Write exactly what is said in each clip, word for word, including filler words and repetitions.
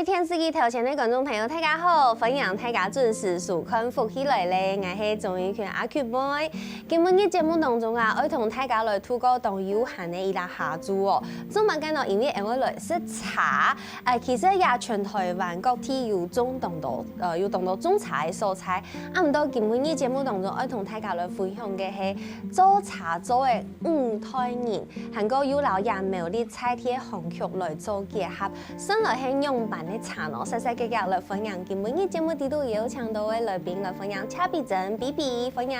電視機頭前个觀眾朋友，大家好，歡迎大家準時收看《福氣來了》，𠊎係鍾怡君阿Q妹。今晡日節目當中啊，愛同大家來透過當有閒个一垤下晝哦。做麼个呢？因為𠊎愛來食茶，誒，其實也全台灣各地有種當多，呃，有當多種茶个所在。啊，毋過今晡日節目當中愛同大家來分享个係做茶做个五代人，還過又摎這苗栗在地个行局來做結合。 算來係仰般个茶呢？煞煞遽遽來歡迎今晡日節目裡肚邀請到个來賓，來歡迎謝必珍BB，歡迎。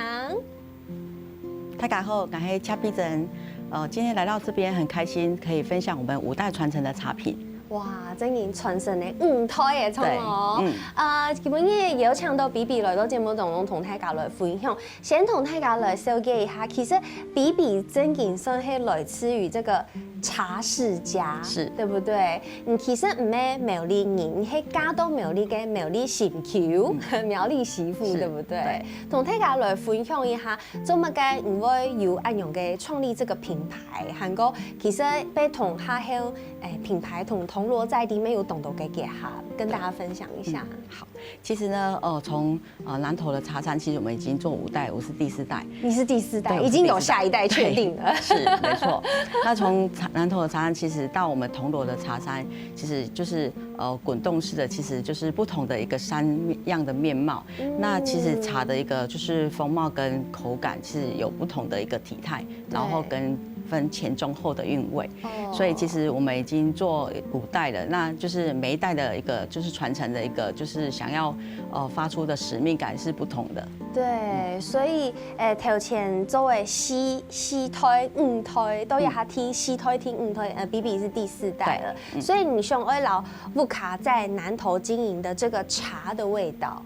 大家好，我是謝必珍。呃，今天來到這邊很開心，可以分享我們五代傳承的茶品。哇，真正傳承个五代个創哦。呃，今晡日邀請到BB來到節目當中，同大家來分享。先同大家來紹介一下，其實BB正經算係來自於這個 茶世家，是，對不對？你其實毋係苗栗人，你係嫁到苗栗个苗栗心臼，苗栗媳婦，對不對？同大家來分享一下，做麼个你會有恁樣个創立這個品牌，還過其實愛同下後，誒，品牌同銅鑼在地乜有當多个結合，跟大家分享一下。好，其實呢，呃，從 呃，南投的茶山，其實我們已經做五代，我是第四代。你是第四代，已經有下一代確定了。是，沒錯。那從茶南投的茶山，其實到我們銅鑼的茶山，其實就是呃滾動式的，其實就是不同的一個山樣的面貌。那其實茶的一個就是風貌跟口感是有不同的一個體態，然後跟分前中後的韻味。所以其實我們已經做五代了，那就是每一代的一個就是傳承的一個就是想要 呃發出的使命感是不同的。對，所以誒，頭前做个四四代、五代，到這下第四代、第五代，呃，BB是第四代了。所以你想愛摎屋下在南投經營的這個茶的味道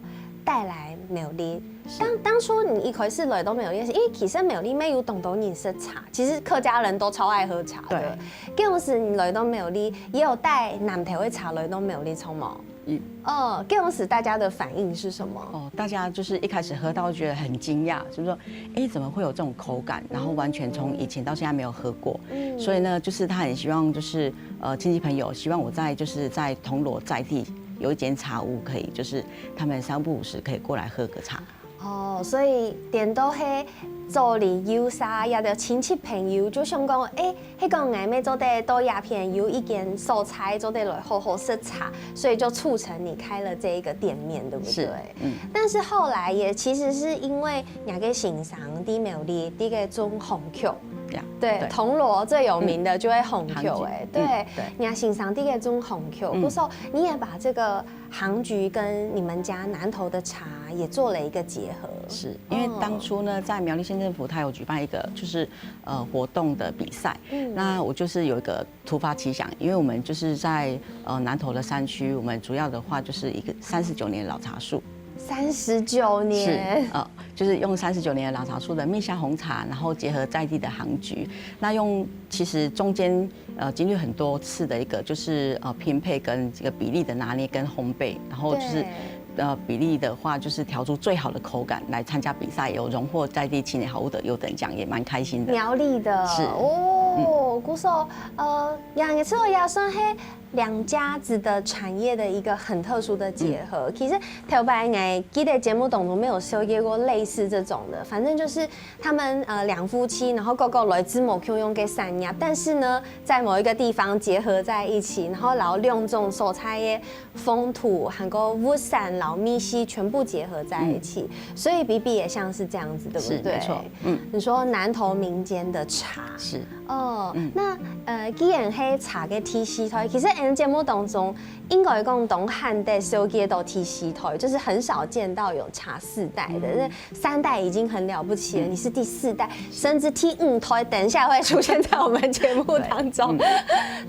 帶來苗栗。當當初你一開始來到苗栗，因為其實苗栗乜有當多人食茶，其實客家人都超愛喝茶的。該時你來到苗栗，也有帶南投个茶來到苗栗，著無？ 哦，該時大家的反應是什麼？哦，大家就是一開始喝到覺得很驚訝，就是說，哎，怎麼會有這種口感？然後完全從以前到現在沒有喝過，所以呢，就是他很希望就是呃親戚朋友希望我在就是在銅鑼在地有一間茶屋，可以就是他們三不五時可以過來喝個茶。 哦，所以顛倒係做得有儕，也就親戚朋友就想講，誒，係講𠊎乜做得到這片有一間所在，做得來好好食茶，所以就促成你開了這一個店面，對不對？是，嗯。但是後來也其實是因為若个先生在苗栗，在該種紅曲，呀，對，對。銅鑼最有名的就係紅曲，嗯。誒，對，嗯，對。若先生在該種紅曲，故所你也把這個 杭菊跟你們家南投的茶也做了一個結合。是，因為當初呢，在苗栗縣政府，它有舉辦一個就是呃活動的比賽，那我就是有一個突發奇想，因為我們就是在呃南投的山區，我們主要的話就是一個三十九年老茶樹，三十九年，呃，就是用三十九年的老茶树的蜜香紅茶，然後結合在地的杭菊，那用其實中間呃經歷很多次的一個就是呃拼配跟這個比例的拿捏跟烘焙，然後就是。呃比例的話，就是調出最好的口感來參加比賽，有榮獲在地青年好物的優等獎，也蠻開心的。苗栗的是哦，故所呃，楊也是也算係兩家子的產業的一個很特殊的結合。其實頭擺𠊎記得節目當中乜有紹介過類似這種的，反正就是他們呃兩夫妻，然後各各來自無共樣个產業，但是呢，在某一個地方結合在一起，然後摎兩種所在个 風土，還有物產摎味緒全部結合在一起，所以BB也像是這樣子，對不對？是，沒錯，嗯。你說南投民間的茶，是，哦，那呃，既然係茶个第四代，其實𠊎節目當中應該講當罕得紹介到第四代，就是很少見到有茶四代的，那三代已經很了不起了，你是第四代，甚至第五代，等一下會出現在我們節目當中，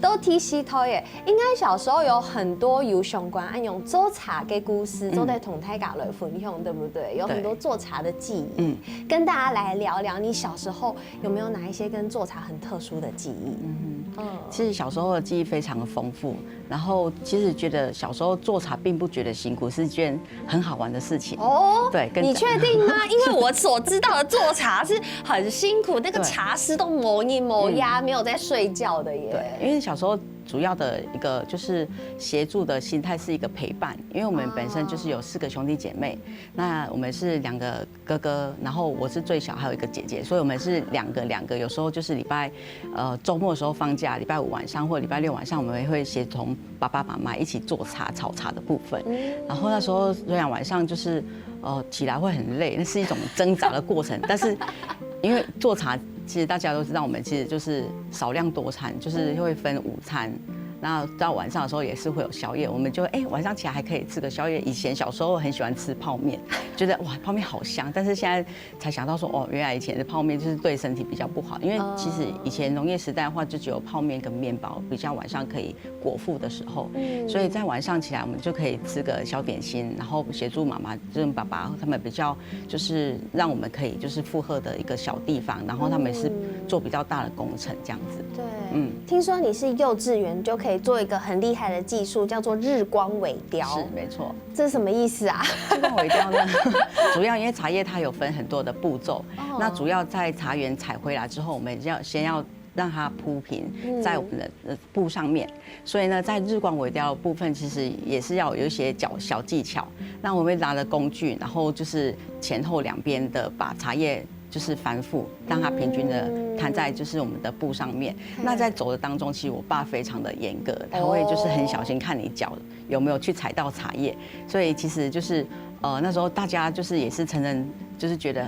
都第四代耶。 應該小時候有很多有相關恁樣做茶个故事，做得同大家來分享，對不對？有很多做茶的記憶，跟大家來聊聊你小時候有沒有哪一些跟做茶很特殊的記憶？嗯，其實小時候的記憶非常的豐富，然後其實覺得小時候做茶並不覺得辛苦，是一件很好玩的事情。哦，對，跟你確定嗎？因為我所知道的做茶是很辛苦，那個茶師都無日無夜，沒有在睡覺的耶。對，因為小時候主要的一个就是协助的心态是一个陪伴，因为我们本身就是有四个兄弟姐妹，那我们是两个哥哥，然后我是最小，还有一个姐姐，所以我们是两个两个，有时候就是礼拜，呃，周末的时候放假，礼拜五晚上或礼拜六晚上，我们会协同爸爸妈妈一起做茶、炒茶的部分。然后那时候虽然晚上就是呃起来会很累，那是一种挣扎的过程，但是因为做茶，其实大家都知道，我们其实就是少量多餐，就是会分午餐。那到晚上的时候也是会有宵夜，我们就哎、晚上起来还可以吃个宵夜。以前小时候很喜欢吃泡面，觉得哇泡面好香，但是现在才想到说哦，原来以前的泡面就是对身体比较不好，因为其实以前农业时代的话，就只有泡面跟面包比较晚上可以果腹的时候，所以在晚上起来我们就可以吃个小点心，然后协助妈妈，就是爸爸他们比较就是让我们可以就是负荷的一个小地方，然后他们是做比较大的工程这样子。对，嗯，听说你是幼稚园就可以做一个很厉害的技术，叫做日光萎凋。是，没错。这是什么意思啊？日光萎凋呢，主要因为茶叶它有分很多的步骤，那主要在茶园采回来之后，我们要先要让它铺平在我们的呃布上面，所以呢，在日光萎凋的部分，其实也是要有一些小小技巧。那我会拿着工具，然后就是前后两边的把茶叶就是翻覆，让它平均的摊在就是我们的布上面。那在走的当中，其实我爸非常的严格，他会就是很小心看你脚有没有去踩到茶叶，所以其实就是呃那时候大家就是也是成人，就是觉得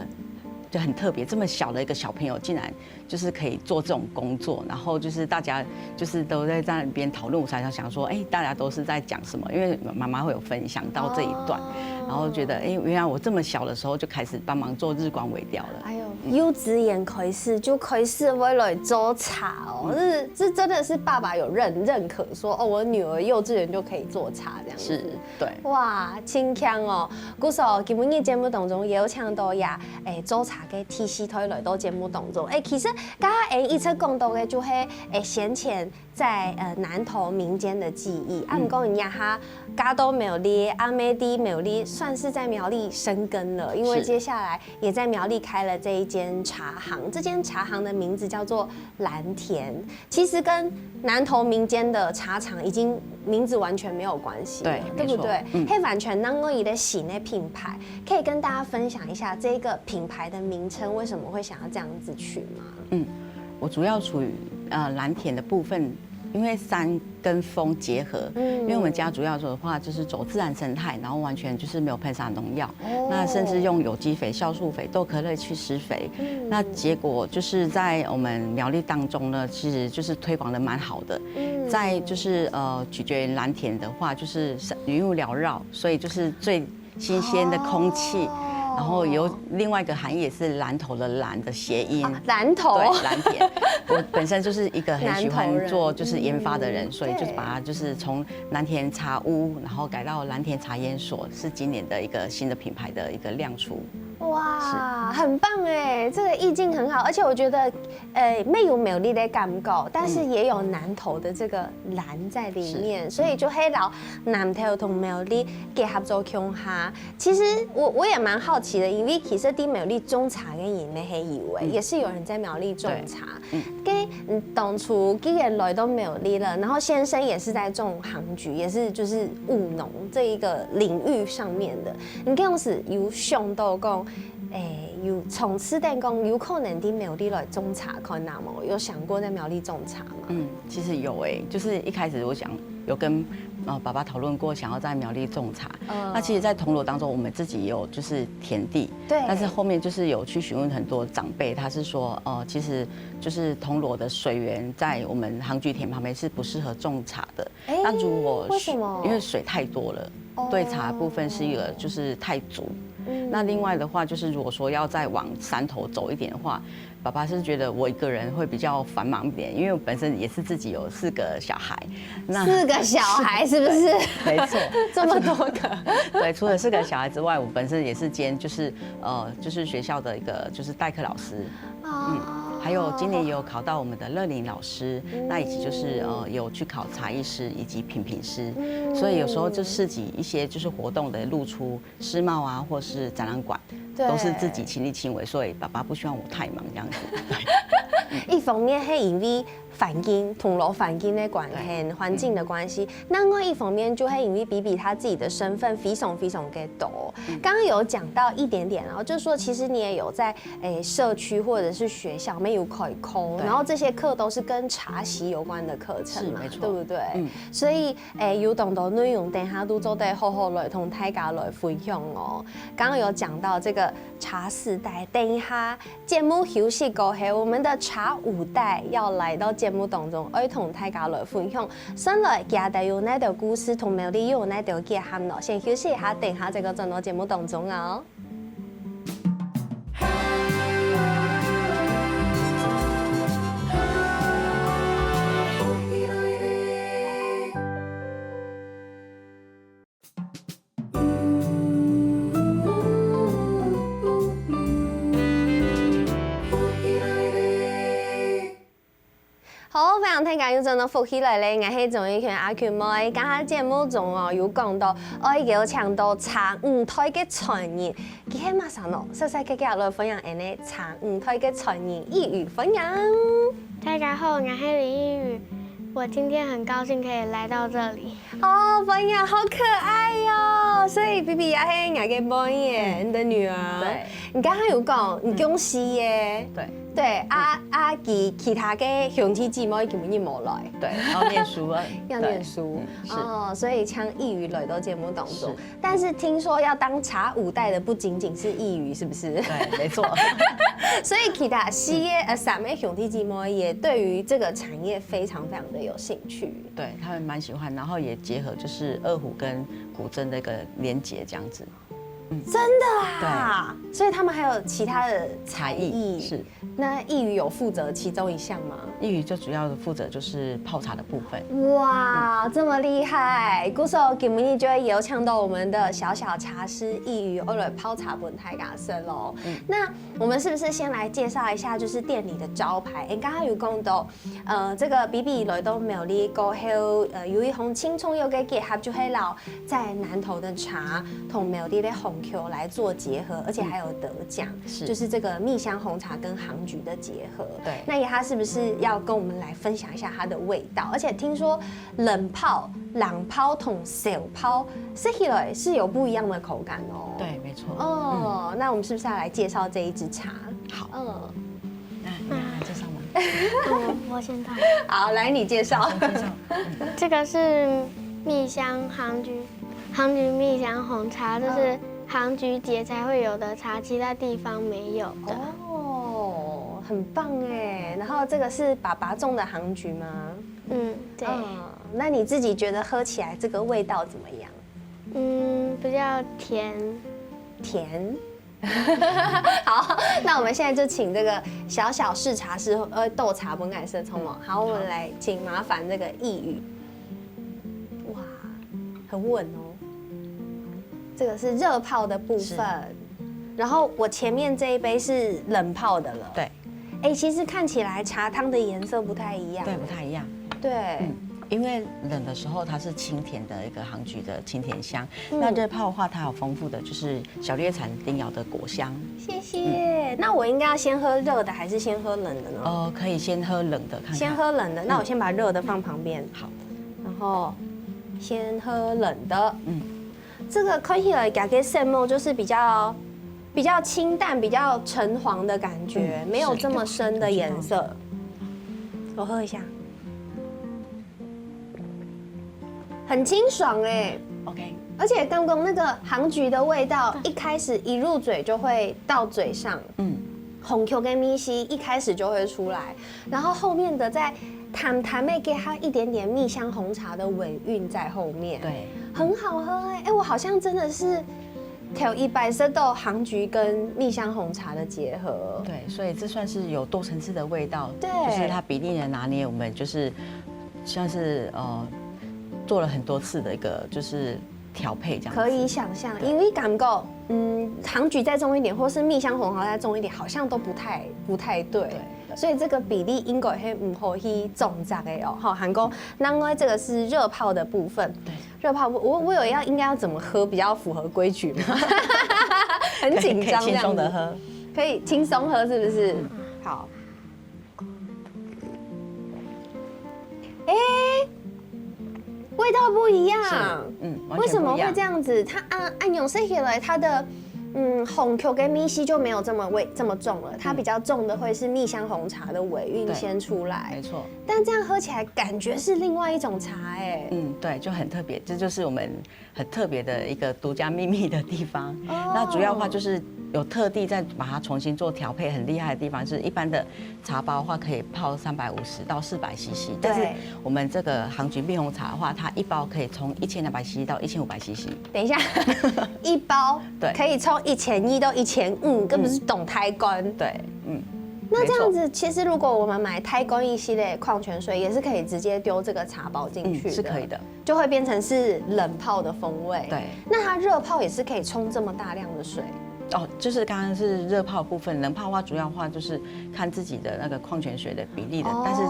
就很特别，这么小的一个小朋友竟然就是可以做这种工作，然后就是大家就是都在那边讨论，我才想说，哎，大家都是在讲什么？因为妈妈会有分享到这一段，然后觉得，哎，原来我这么小的时候就开始帮忙做日光萎凋了。哎呦，幼稚园开始就开始会来做茶哦，这这真的是爸爸有认认可说，哦，我女儿幼稚园就可以做茶这样子。是，对。哇，真强哦！故所今日节目当中邀请到呀，哎，做茶个第四代来到节目当中。哎，其实刚刚哎一直讲到个就系，哎，先前在呃南投民间的技艺，啊，毋过人家哈加到苗栗，阿妹的苗栗算是在苗栗生根了，因为接下来也在苗栗开了这一间茶行，这间茶行的名字叫做蓝田。其实跟南投民间的茶厂已经名字完全没有关系了，对，对不对？黑完全当做一个新的品牌，可以跟大家分享一下这个品牌的名称为什么会想要这样子取吗？嗯，我主要处于呃蓝田的部分，因为山跟风结合，因为我们家主要的话就是走自然生态，然后完全就是没有喷洒农药，那甚至用有机肥、酵素肥、豆壳类去施肥，那结果就是在我们苗栗当中呢，其实就是推广的蛮好的，在就是呃取决于蓝田的话，就是云雾缭绕，所以就是最新鲜的空气。然后有另外一个含义也是蓝头的蓝的谐音，蓝头对蓝田。我本身就是一个很喜欢做就是研发的人，所以就把它就是从蓝田茶屋，然后改到蓝田茶研所，是今年的一个新的品牌的一个亮出。哇，很棒哎，这个意境很好，而且我觉得，呃，没有苗栗的感觉，但是也有南投的这个蓝在里面，所以就可以让南投同苗栗结合做共下。其实我我也蛮好奇的，因为其实在苗栗种茶的人呢，还有哎，也是有人在苗栗种茶。跟嗯，当初既然来到苗栗了，然后先生也是在种行菊，也是就是务农这一个领域上面的。你当时有想到讲，哎，有从此等讲有可能在苗栗来种茶看啊无？有想过在苗栗种茶吗？嗯，其实有哎，就是一开始我想有跟呃爸爸讨论过，想要在苗栗种茶。那其实，在铜锣当中，我们自己也有就是田地，对，但是后面就是有去询问很多长辈，他是说，呃，其实就是铜锣的水源在我们杭菊田旁边是不适合种茶的。那如果为什么？因为水太多了，对茶部分是一个就是太足。那另外的话，就是如果说要再往山头走一点的话，爸爸是觉得我一个人会比较繁忙一点，因为我本身也是自己有四个小孩。那四个小孩是不是？没错，这么多个。对，除了四个小孩之外，我本身也是兼就是呃就是学校的一个就是代课老师。嗯，还有今年也有考到我们的乐林老师，那以及就是呃有去考茶艺师以及品评师，所以有时候就市集一些就是活动的露出、世贸啊，或是展览馆，都是自己亲力亲为，所以爸爸不希望我太忙这样子。一方面，嘿，因为环境，铜锣环境的关系，环境的关系。那另外一方面，就会因为比比他自己的身份非常非常的多。刚刚有讲到一点点，然后就是说，其实你也有在诶社区或者是学校没有开课，对然后这些课都是跟茶席有关的课程嘛，是没错对不对？嗯所以诶，有当多内容，等一下都做得好好来同大家来分享哦。刚刚有讲到这个茶四代，等一下节目休息过后，我们的茶五代要来到节目当中，要同大家来分享。先来，记得有哪条故事同苗栗有哪条结合咯，先休息一下，等一下再个转到节目当中哦。好，欢迎大家又轉到福氣來了，𠊎係鍾意權阿權妹。剛才節目中哦，有講到，愛邀請到茶五代个傳人，佢係麼儕呢？細細个个來分享恁呢茶五代个傳人，一語分享。大家好，我是林一宇，我今天很高兴可以来到这里。哦，分享好可愛哟、所以 B B 也係𠊎个妹耶，你的女兒。对。你剛剛有講，你恭喜耶。对，对啊啊，其其他个兄弟姊妹根本就無來。对，要念书了，要念书对嗯是哦，所以請一宇來到節目當中是。但是聽說要當茶五代的不僅僅是一宇，是不是？对，没错，所以其他四个呃三个兄弟姊妹也對於這個產業非常非常的有興趣。对他们蛮喜欢，然后也结合就是二胡跟古筝的一个连结这样子。真的啊！所以他們還有其他的才艺是，那一宇有負責其中一項嗎？一宇最主要的负责就是泡茶的部分。哇，這麼厲害！故所今日就會邀請到我們的小小茶師一宇，要來泡茶分大家食咯。那我們是不是先來介紹一下，就是店裡的招牌？誒，剛剛有講到，呃，這個 B B 來到苗栗過後，呃，有一項盡重要个結合，就係摎在南投的茶同苗栗的紅酒來做結合，而且還有得獎，是就是這個蜜香紅茶跟杭菊的結合。对那他是不是要跟我們來分享一下它的味道？而且聽說冷泡、冷泡同燒泡，食起來是有不一樣的口感哦。对，没错。哦，那我們是不是要來介紹這一支茶？好，嗯，那你要介绍吗？我我先泡。好，來你介紹。介绍。这个是蜜香杭菊，杭菊蜜香红茶，这是杭菊节才会有的茶，其他地方没有的。哦，很棒哎。然後這個是爸爸種的杭菊嗎？嗯，对，嗯，那你自己覺得喝起來這個味道怎麼樣？嗯，比较甜。甜。好，那我們現在就請這個小小試茶師，呃，鬥茶分𠊎試好無？好，我們來請麻煩這個一宇。哇，很穩哦。這個是熱泡的部分，然後我前面這一杯是冷泡的了。对，哎，其實看起來茶湯的顏色不太一樣。对，不太一样。对，嗯，因为冷的时候它是清甜的一个杭菊的清甜香，嗯那热泡的话，它有丰富的就是小叶蝉、丁瑶的果香。謝謝。那我應該要先喝熱的還是先喝冷的呢？哦，可以先喝冷的看看。先喝冷的，那我先把熱的放旁邊。好，然後先喝冷的。嗯，這個看起來感覺色目就是比較比較清淡、比較橙黃的感覺，嗯沒有這麼深的顏色。我喝一下，很清爽哎、 OK，而且剛剛那個杭菊的味道，一開始一入嘴就會到嘴上，嗯，紅酒跟蜜西一開始就會出來，然後後面的再淡淡的給它一點點蜜香紅茶的尾韻在後面，对，很好喝哎、哎，我好像真的是頭一擺食到杭菊跟蜜香紅茶的結合，对，所以这算是有多层次的味道，对就是它比例的拿捏，我们就是像是呃做了很多次的一个就是调配这样子。可以想象，因為感覺，嗯，杭菊再重一點，或是蜜香紅茶再重一點，好像都不太不太對。所以這個比例應該係毋好去掌握个哦，吼，還過另外這個是熱泡的部分，对，熱泡部我我有要應該要怎麼喝比較符合規矩嗎？很緊張這樣子可以輕鬆的喝。可以輕鬆喝是不是？好，味道不一样。是，嗯，完为什么会全不一样。这样子？它啊，按用色起来，它的嗯，红曲的味緒就没有这么味这么重了，它比较重的会是蜜香红茶的尾韵对先出来没，错，但这样喝起来感觉是另外一种茶哎、嗯，对，就很特别，这就是我们很特别的一个独家秘密的地方。哦那主要的话就是有特地再把它重新做调配，很厉害的地方是一般的茶包的话可以泡三百五十到四百 C C，但是对我们这个杭菊蜜红茶的话，它一包可以冲一千两百 C C 到一千五百 C C。等一下，一包对可以冲一千一到一千五，根本是懂抬干。对，嗯，那这样没错子，其实如果我们买抬干一些的矿泉水，也是可以直接丢这个茶包进去嗯是可以的，就会变成是冷泡的风味。对，那它热泡也是可以冲这么大量的水。哦，就是刚刚是热泡部分，冷泡的话主要的话就是看自己的那个矿泉水的比例的，哦但是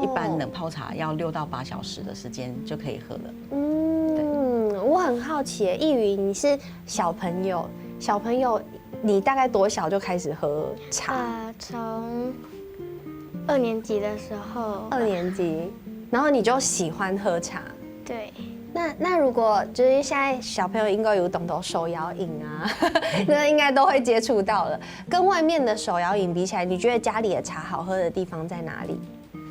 一般冷泡茶要六到八小时的时间就可以喝了。嗯，我很好奇耶，易宇，你是小朋友，小朋友，你大概多小就开始喝茶？呃，从二年级的时候，二年级，然后你就喜欢喝茶。对，那那如果就是现在小朋友应该有懂得手摇饮啊，那应该都会接触到了。跟外面的手摇饮比起来，你觉得家里的茶好喝的地方在哪里？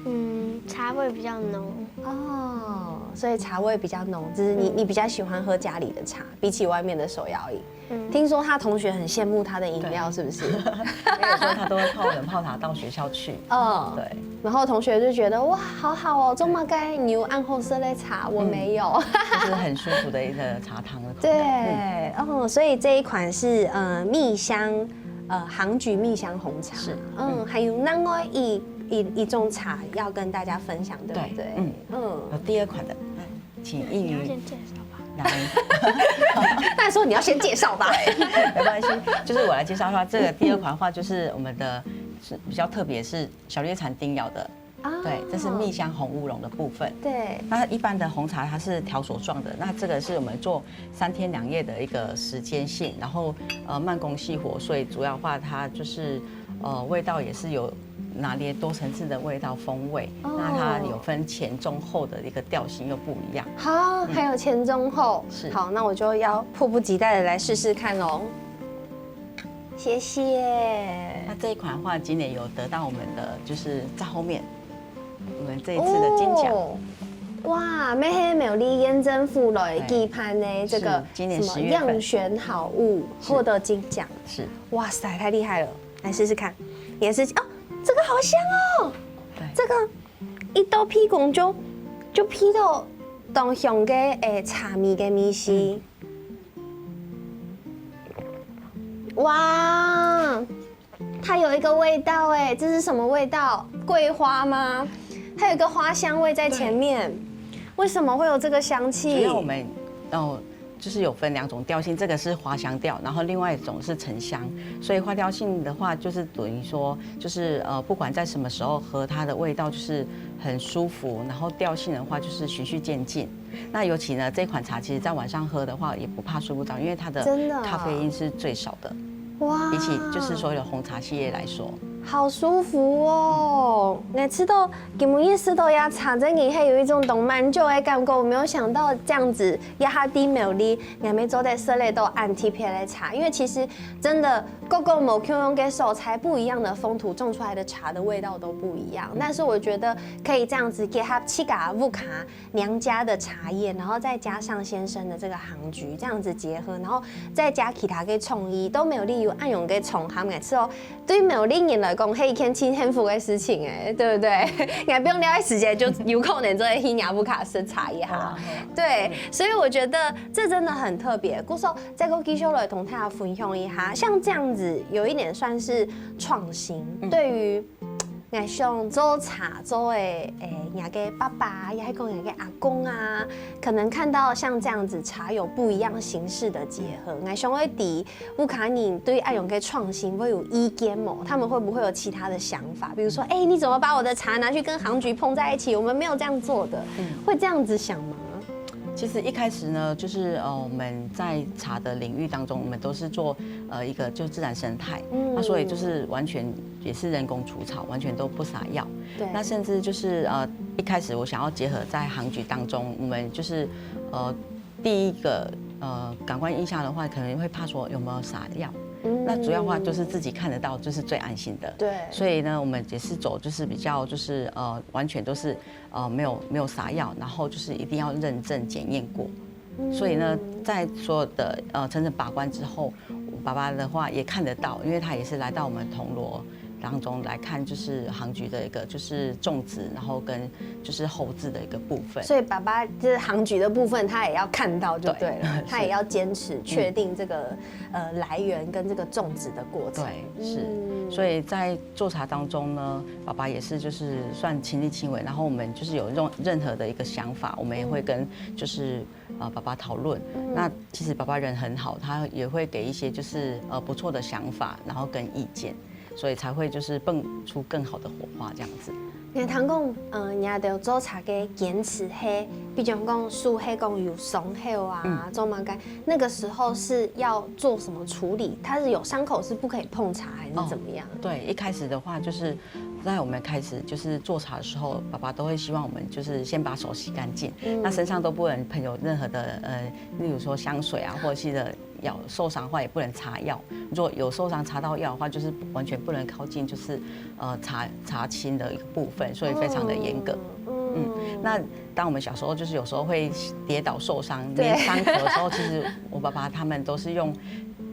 嗯，茶味比较浓。哦，所以茶味比较浓，就是你你比较喜欢喝家里的茶，比起外面的手摇饮。嗯，听说他同学很羡慕他的饮料，是不是？因为有时候他都会泡冷泡茶到学校去，嗯，对，然后同学就觉得哇，好好哦，这么该牛按后色的茶我没有。就是很舒服的一个茶汤的口对感。，哦，所以这一款是呃蜜香，呃杭菊蜜香红茶，是嗯，还有另外一一一种茶要跟大家分享，对不对？对嗯嗯，有第二款的，来，请易你要宇先介绍吧。来。那说你要先介绍吧。没关系，就是我来介绍一下这个第二款的话，就是我们的是比较特别，是小绿叶茶丁窑的，啊对，这是蜜香红乌龙的部分。对，那一般的红茶它是条索状的，那这个是我们做三天两夜的一个时间性，然后呃慢工细火，所以主要的话它就是呃味道也是有拿捏多层次的味道风味，哦那它有分前中后的一个调性又不一样。好，还有前中后，是好，那我就要迫不及待的来试试看喽。谢谢那。这一款的话，今年有得到我们的就是在后面我们这一次的金奖。哦哇，美黑美丽验证府来举办呢，这个是今年什么十月份样选好物是获得金奖，是，哇塞，太厉害了！来试试看，也是哦，这个好香哦，对，这个一到鼻孔就就鼻到当香个诶茶米个味緒。哇，它有一个味道哎，这是什么味道？桂花吗？它有一个花香味在前面，为什么会有这个香气？主要我们哦，就是有分两种调性，这个是花香调，然后另外一种是沉香。所以花调性的话，就是等于说，就是呃，不管在什么时候喝，它的味道就是很舒服，然后调性的话就是循序渐进。那尤其呢，这款茶其实在晚上喝的话，也不怕睡不着，因为它的真的啊咖啡因是最少的，哇，比起就是所有的红茶系列来说。好舒服哦！每次都今日試到呀，茶真的还有一种当滿足的感覺。我沒有想到這樣子，一下子苗栗，𠊎等做得食得到恁特別个茶。因為其實真的各個無共樣个所在，不一樣的風土種出來的茶的味道都不一樣。但是我覺得可以這樣子結合自家屋下娘家的茶葉，然後再加上先生的這個杭菊，這樣子結合，然後再加其他个創意，都沒有理由恁樣个場合，每次哦。 對苗栗人來講，係一件真幸福个事情哎，對不對？你還不用了解時間，就有可能做得去娘屋下食茶一下。對，所以我覺得這真的很特別。故所再過繼續來同大家分享一下，像這樣子，有一點算是創新。對於𠊎想做茶做个，誒，𠊎个爸爸，也係講𠊎个阿公啊，可能看到像這樣子茶有不一樣形式的結合，𠊎想會知 屋下人對恁樣个創新會有意見無？他們會不會有其他的想法？比如說，哎，你怎麼把我的茶拿去跟杭菊碰在一起？我們沒有這樣做的，會這樣子想嗎？其实一开始呢，就是呃我们在茶的领域当中，我们都是做呃一个就自然生态，嗯，那所以就是完全也是人工除草，完全都不撒药。对，那甚至就是呃一开始我想要结合在行局当中，我们就是呃第一个呃感官印象的话，可能会怕说有没有撒药。那主要话就是自己看得到，就是最安心的。对，所以呢，我们也是走就是比较就是呃完全都是呃没有没有撒药，然后就是一定要认证检验过。所以呢，在所有的呃层层把关之后，我爸爸的话也看得到，因为他也是来到我们铜锣当中来看，就是行局的一个就是种植，然后跟就是后置的一个部分。所以爸爸就是行局的部分，他也要看到就对了，他也要坚持确定这个呃来源跟这个种植的过程。对，是。所以在做茶当中呢，爸爸也是就是算亲力亲为，然后我们就是有任任何的一个想法，我们也会跟就是呃爸爸讨论。那其实爸爸人很好，他也会给一些就是呃不错的想法，然后跟意见，所以才会就是蹦出更好的火花这样子。你听讲，呃，你也有做茶个坚持，嘿，比如讲树，嘿，讲有伤害啊，做么个？那个时候是要做什么处理？它是有伤口是不可以碰茶，还是怎么样？对，一开始的话就是在我们开始就是做茶的时候，爸爸都会希望我们就是先把手洗干净，那身上都不能喷有任何的呃，例如说香水啊，或者是的药受伤的话也不能擦药。如果有受伤擦到药的话，就是完全不能靠近，就是呃茶茶青的一个部分，所以非常的严格。嗯，那当我们小时候就是有时候会跌倒受伤，没伤口的时候，其实我爸爸他们都是用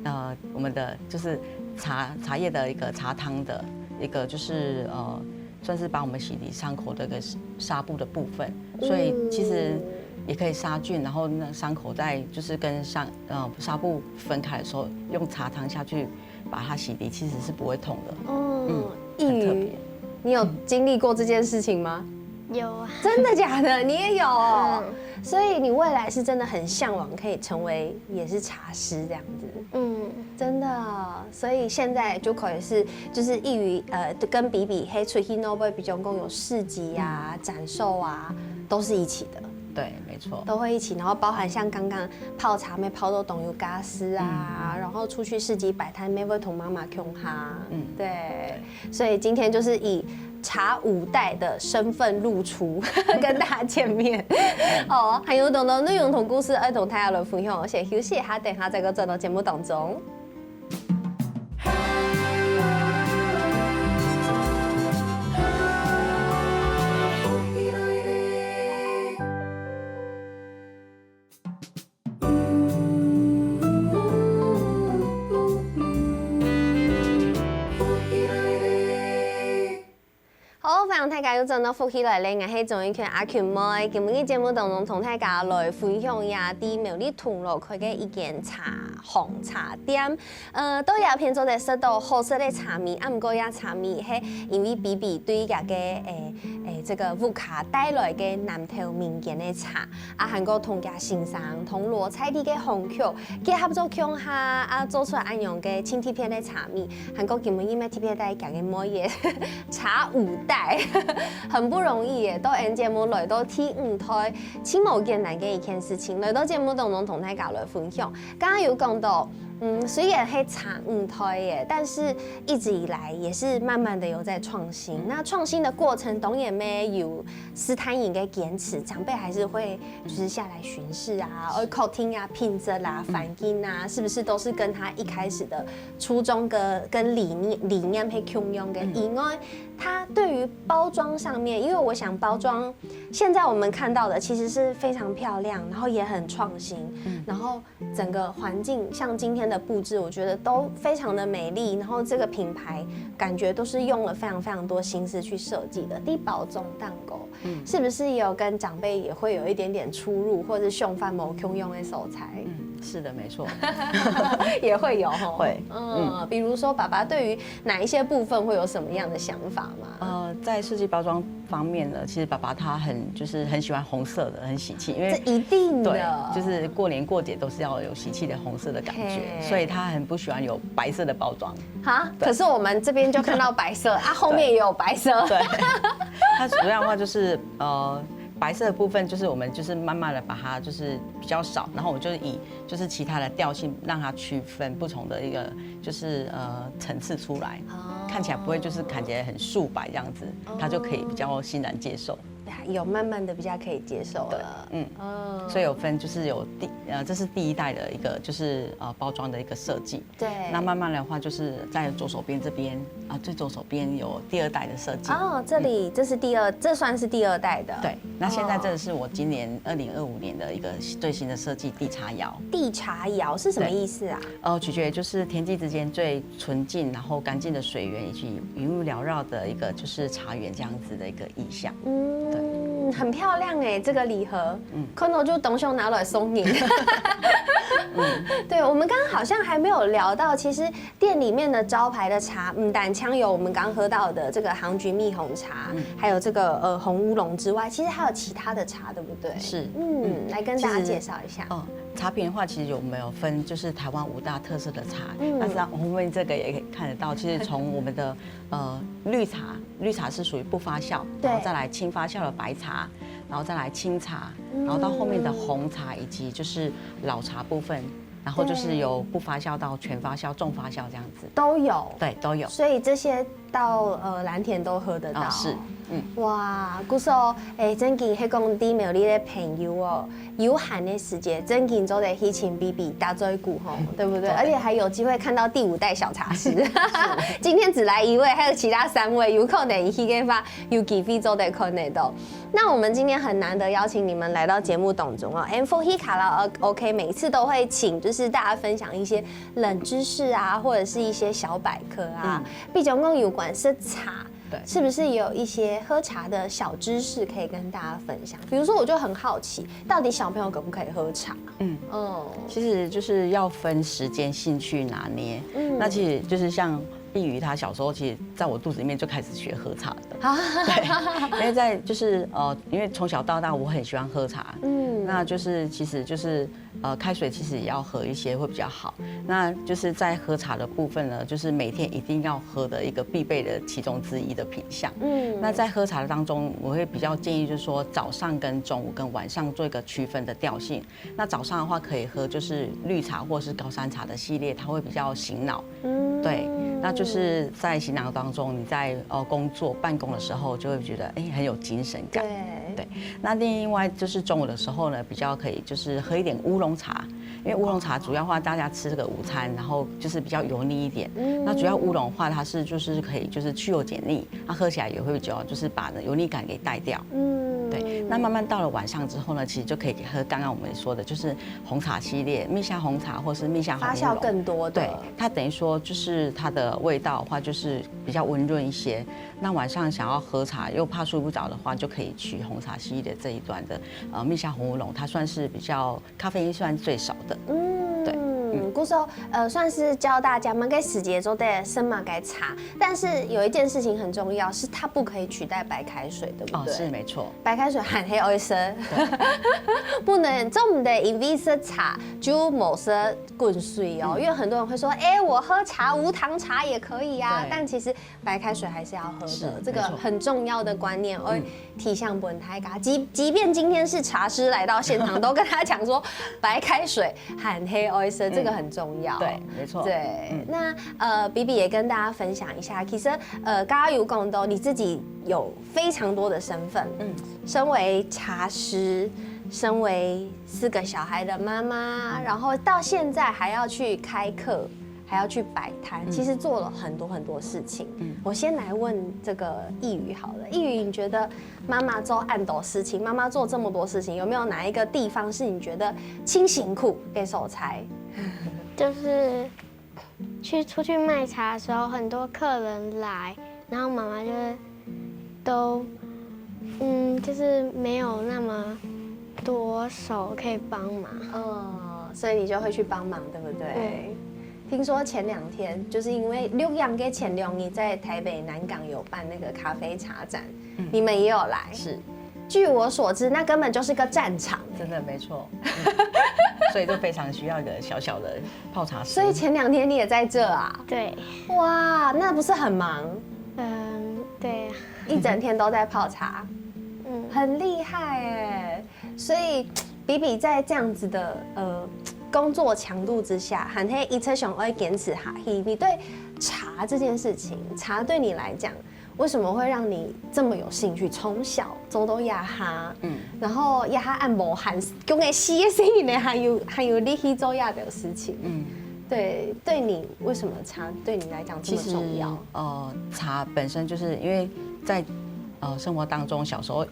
呃我们的就是茶茶叶的一个茶汤的一个就是呃算是帮我们洗涤伤口的一个纱布的部分，所以其实也可以杀菌，然后那伤口在就是跟上呃纱布分开的时候，用茶汤下去把它洗涤，其实是不会痛的。嗯，一鱼，你有经历过这件事情吗？有啊，真的假的？你也有哦。所以你未来是真的很向往可以成为也是茶师这样子。嗯，真的。所以现在就可以是就是一鱼呃跟比比黑出去 no 会比较共有市集啊、展售啊，都是一起的。对，没错，都会一起，然后包含像刚刚泡茶妹泡到懂有咖啡啊，然后出去市集摆摊妹会同妈妈共下，嗯，对，所以今天就是以茶五代的身份露出，跟大家见面。哦，还有懂得内容同故事，爱同大家来分享，先休息一下，等下再个转到节目当中。好，欢迎大家又轉到福氣來了，𠊎係鍾意權阿權妹。今晡日節目當中同大家來分享一下在苗栗銅鑼開个一間茶行茶店。呃，到這片做得食到好食个茶味，啊毋過這茶味係因為比比對這个誒誒這个屋下帶來个南投民間个茶，啊還過同佢先生銅鑼在地个行曲結合做共下，啊做出來恁樣个盡特別个茶味，還過今晡日乜特別帶佢个妹仔。 茶五代，很不容易耶，到𠊎節目來到第五代，盡無簡單个一件事情，來到節目當中同大家來分享。剛剛有講到，嗯，雖然係茶五代耶，但是一直以來也是慢慢的有在創新。那創新的過程當然乜有其他人个堅持，長輩還是會就是下來巡視啊，愛確定啊品質啦、環境啊，是不是都是跟他一開始的初衷跟跟理念理念係共樣个？以外， 它對於包裝上面，因為我想包裝現在我們看到的其實是非常漂亮，然後也很創新，然後整個環境像今天的布置，我覺得都非常的美麗，然後這個品牌感覺都是用了非常非常多心思去設計的。在包裝當中，是不是也有跟長輩也會有一點點出入，或者想法無共樣个所在？是的，沒錯，也會有吼。會，嗯，比如說爸爸對於哪一些部分會有什麼樣的想法嗎？呃，在設計包裝方面呢，其实爸爸他很就是很喜欢红色的，很喜气，因为這一定对的，，就是过年过节都是要有喜气的红色的感觉，嘿所以他很不喜欢有白色的包装。哈，可是我們這邊就看到白色啊，後面也有白色。对，它主要的话就是呃，白色的部分就是我们就是慢慢的把它就是比较少，然后我就以就是其他的调性让它区分不同的一个就是呃层次出来，看起来不会就是看起来很素白这样子，它就可以比较欣然接受。有慢慢的比较可以接受了。嗯，所以有分就是有第呃这是第一代的一个就是呃包装的一个设计。对，那慢慢的话就是在左手边这边啊，最左手边有第二代的设计。哦，这里这是第二，这算是第二代的。对，那现在这个是我今年二零二五年的一个最新的设计，地茶窑。地茶窑是什么意思啊？呃，取决于就是天际之间最纯净然后干净的水源，以及云雾缭绕的一个就是茶园这样子的一个意象。嗯，很漂亮哎，这个礼盒，嗯，看到就当想拿来送人。对，我们刚刚好像还没有聊到，其实店里面的招牌的茶，嗯，不但有我们刚喝到的这个杭菊蜜红茶，还有这个呃红乌龙之外，其实还有其他的茶，对不对？是，嗯，来跟大家介绍一下。嗯，茶品的话，其实我们有分就是台湾五大特色的茶，那像后面这个也可以看得到，其实从我们的呃绿茶，绿茶是属于不发酵，对然后再来轻发酵的白茶，然后再来青茶，然后到后面的红茶以及就是老茶部分，然后就是由不发酵到全发酵、重发酵这样子。都有，对，都有。所以这些到呃蓝田都喝得到。啊，是，嗯，哇，故所，哎，真经迄讲啲苗栗的朋友哦，有閒的時節，真经做得去请 B B 打嘴鼓吼，对不对？而且还有机会看到第五代小茶师，今天只来一位，还有其他三位，有可能去个话，有机会做得看得到。那我们今天很难得邀请你们来到节目当中哦。And for 卡拉 OK，每次都会请就是大家分享一些冷知识啊，或者是一些小百科啊。毕竟讲有关是茶，对是不是有一些喝茶的小知识可以跟大家分享？比如说，我就很好奇，到底小朋友可不可以喝茶？嗯，嗯，其实就是要分时间、兴趣拿捏。嗯那其实就是像碧瑜他小时候，其实在我肚子里面就开始学喝茶的。啊，因为在就是呃，因为从小到大我很喜欢喝茶，嗯那就是其实就是呃开水其实也要喝一些会比较好。那就是在喝茶的部分呢，就是每天一定要喝的一个必备的其中之一的品项。嗯那在喝茶的当中，我会比较建议就是说早上跟中午跟晚上做一个区分的调性。那早上的话可以喝就是绿茶或是高山茶的系列，它会比较醒脑。嗯对，那就是在醒脑当中，你在呃工作办公的时候就会觉得哎、很有精神感。对对，那另外就是中午的时候呢，比较可以就是喝一点乌龙茶，因为乌龙茶主要话大家吃这个午餐，然后就是比较油腻一点。那主要乌龙的话，它是就是可以就是去油解腻，它喝起来也会比较就是把油腻感给带掉。嗯对，那慢慢到了晚上之后呢，其实就可以喝刚刚我们说的，就是红茶系列，蜜夏红茶或是蜜夏红乌龙。发酵更多的，对，它等于说就是它的味道的话，就是比较温润一些。那晚上想要喝茶又怕睡不着的话，就可以取红茶系列这一段的呃蜜夏红乌龙，它算是比较咖啡因算最少的。嗯，故所呃算是教大家么个时节做得生么个茶，但是有一件事情很重要，是它不可以取代白开水，对不哦，对？是没错。白开水含黑爱色，不能做唔得因为是茶就冇色滚水哦，因为很多人会说，哎、我喝茶无糖茶也可以啊，对但其实白开水还是要喝的，是这个没错很重要的观念，而提醒本台嘎，即即便今天是茶师来到现场，都跟他讲说白开水含黑爱色，这个很重要。对，没错。对，那呃，比比也跟大家分享一下，其实呃，刚刚有讲到你自己有非常多的身份，嗯，身为茶师，身为四个小孩的妈妈，然后到现在还要去开课，还要去摆摊，其实做了很多很多事情。我先来问这个易宇好了，易宇，你觉得妈妈做恁多事情，妈妈做这么多事情，有没有哪一个地方是你觉得清醒苦给手裁？就是去出去卖茶的时候，很多客人来，然后妈妈就是都，嗯，就是没有那么多手可以帮忙。哦，所以你就会去帮忙，对不对？听说前两天就是因为六阳的前两日在台北南港有办那个咖啡茶展，你们也有来。是，据我所知，那根本就是个战场。真的没错。嗯所以就非常需要一个小小的泡茶师。所以前两天你也在这啊？对，哇，那不是很忙？嗯，对，一整天都在泡茶。很厉害哎。所以 Bibi 在这样子的呃工作强度之下，還係一直想要堅持下去。你對茶這件事情，茶對你來講，為什麼會讓你這麼有興趣？從小做到這下，嗯，然後這下恁無閒，講个四个細人呢，還有還有力氣做這樣的事情，嗯，對，對你為什麼茶對你來講這麼重要？呃，茶本身就是因为在呃生活当中，小时候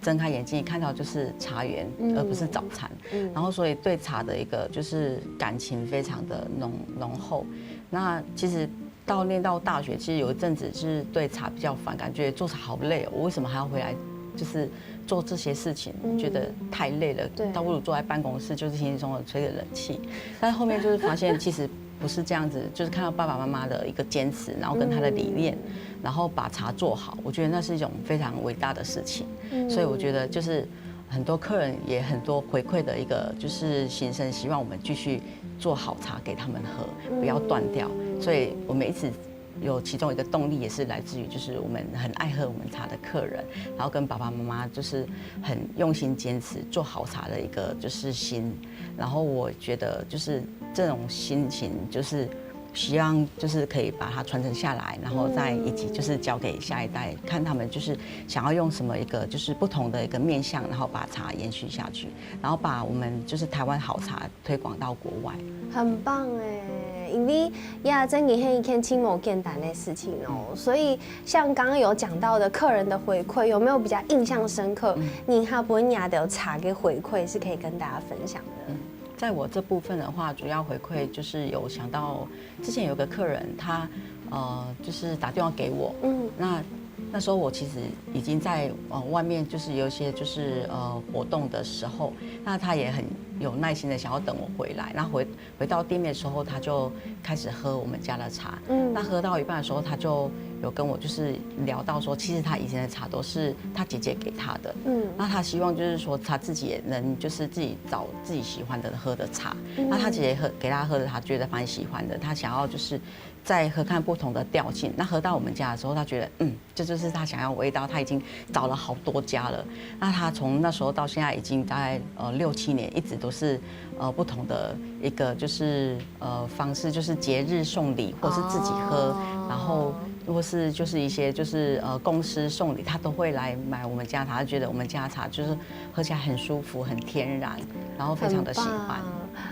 睁开眼睛看到就是茶园，而不是早餐，然后所以对茶的一个就是感情非常的浓浓厚。那其实到念到大学，其实有一阵子是对茶比较反感，觉得做茶好累哦，我为什么还要回来就是做这些事情？觉得太累了，倒不如坐在办公室，就是轻轻松松吹着冷气。但是后面就是发现，其实不是这样子，就是看到爸爸妈妈的一个坚持，然后跟他的理念，然后把茶做好，我觉得那是一种非常伟大的事情。所以我觉得就是很多客人也很多回馈的一个就是心声，希望我们继续做好茶给他们喝，不要断掉。所以我们一直有其中一个动力也是来自于就是我们很爱喝我们茶的客人，然后跟爸爸妈妈就是很用心坚持做好茶的一个就是心，然后我觉得就是这种心情就是希望就是可以把它传承下来，然后再以及就是交给下一代，看他们就是想要用什么一个就是不同的一个面向，然后把茶延续下去，然后把我们就是台湾好茶推广到国外。很棒哎，因為呀，真个係一件真無簡單的事情哦。所以像剛剛有講到的客人的回饋，有沒有比較印象深刻？你下分人家的茶个回饋是可以跟大家分享的。在我这部分的话，主要回馈就是有想到之前有个客人，他呃就是打电话给我，嗯，那那时候我其实已经在呃外面就是有一些就是呃活动的时候，那他也很有耐心的想要等我回来，那回回到店面的时候，他就开始喝我们家的茶，嗯，那喝到一半的时候，他就有跟我就是聊到说，其实他以前的茶都是他姐姐给他的，嗯，那他希望就是说他自己也能就是自己找自己喜欢的喝的茶，那他姐姐喝给他喝的茶，觉得蛮喜欢的，他想要就是再喝看不同的调性。那喝到我们家的时候，他觉得嗯，这就是他想要的味道，他已经找了好多家了。那他从那时候到现在已经大概呃六七年，一直都是呃不同的一个就是呃方式，就是节日送礼，或是自己喝，然后或是就是一些就是呃公司送礼，他都会来买我们家茶，他觉得我们家茶就是喝起来很舒服、很天然，然后非常的喜欢。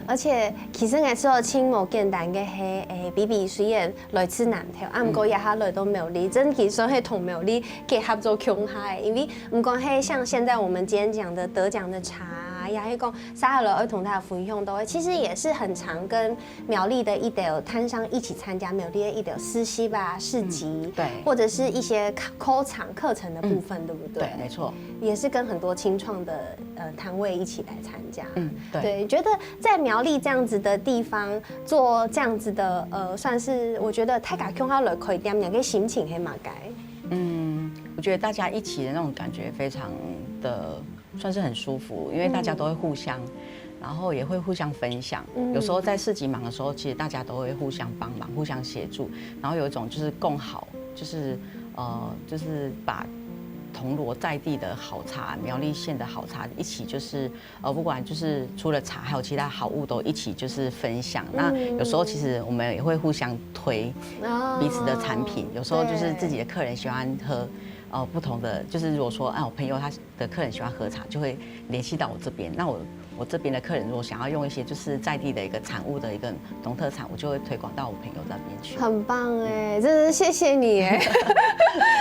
而且其實𠊎知道真無簡單个係，誒，Bibi雖然來自南投，啊，毋過這下來到苗栗，真其實係同苗栗結合做共下个，因為毋管係像現在我們今天講的得獎的茶啊，也係講接下來愛同大家分享到的，其實也是很常跟苗栗的一兜攤商一起參加苗栗的一兜市集吧、市集，對或者是一些課課程課程的部分，對不對？对，没错。也是跟很多青創的呃攤位一起來參加。嗯，对。对，觉得在苗栗这样子的地方做这样子的呃，算是我觉得大家共下來開店，你个心情係麼个？嗯，我觉得大家一起的那种感觉非常的算是很舒服，因为大家都会互相，然后也会互相分享。有时候在市集忙的时候，其实大家都会互相帮忙、互相协助，然后有一种就是共好，就是呃，就是把铜锣在地的好茶、苗栗县的好茶一起就是呃，不管就是除了茶，还有其他好物都一起就是分享。那有时候其实我们也会互相推哦彼此的产品，有时候就是自己的客人喜欢喝呃不同的，就是如果说啊我朋友他的客人喜欢喝茶，就会联系到我这边。那我我这边的客人如果想要用一些就是在地的一个产物的一个农特产，我就会推广到我朋友那边去。很棒哎，真的是谢谢你哎，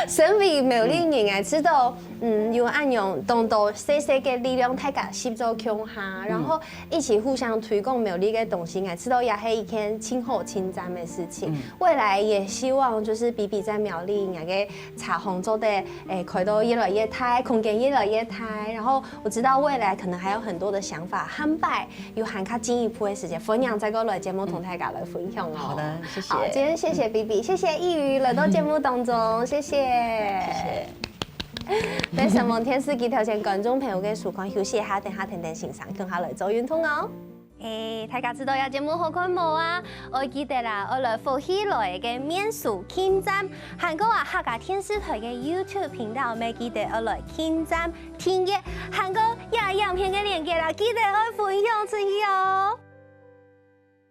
身为苗栗人哎，知道嗯有恁樣當多細細个力量，大家合作共下，然後一起互相推廣苗栗个東西，哎，知道也係一件真好真讚个事情。未來也希望就是Bibi在苗栗，哎个茶行做得哎開到越來越大，空間越来越大，然後我知道未来可能還有很多的想法，下擺有還較進一步的時間，歡迎再過來節目同大家來分享哦。好的，谢谢。好，今天谢谢Bibi，谢谢一瑜来到节目当中，谢谢。谢谢。在神明电视机头前观众朋友个收看，休息一下，等下天天欣赏，跟下来做运动哦。嘿，大家知道這節目好看無啊？愛記得啦，愛來福氣來个面書訂閱，還過啊客家電視台个YouTube頻道，乜記得愛來訂閱訂閱，還過這影片个連結啦，記得愛分享出去哦。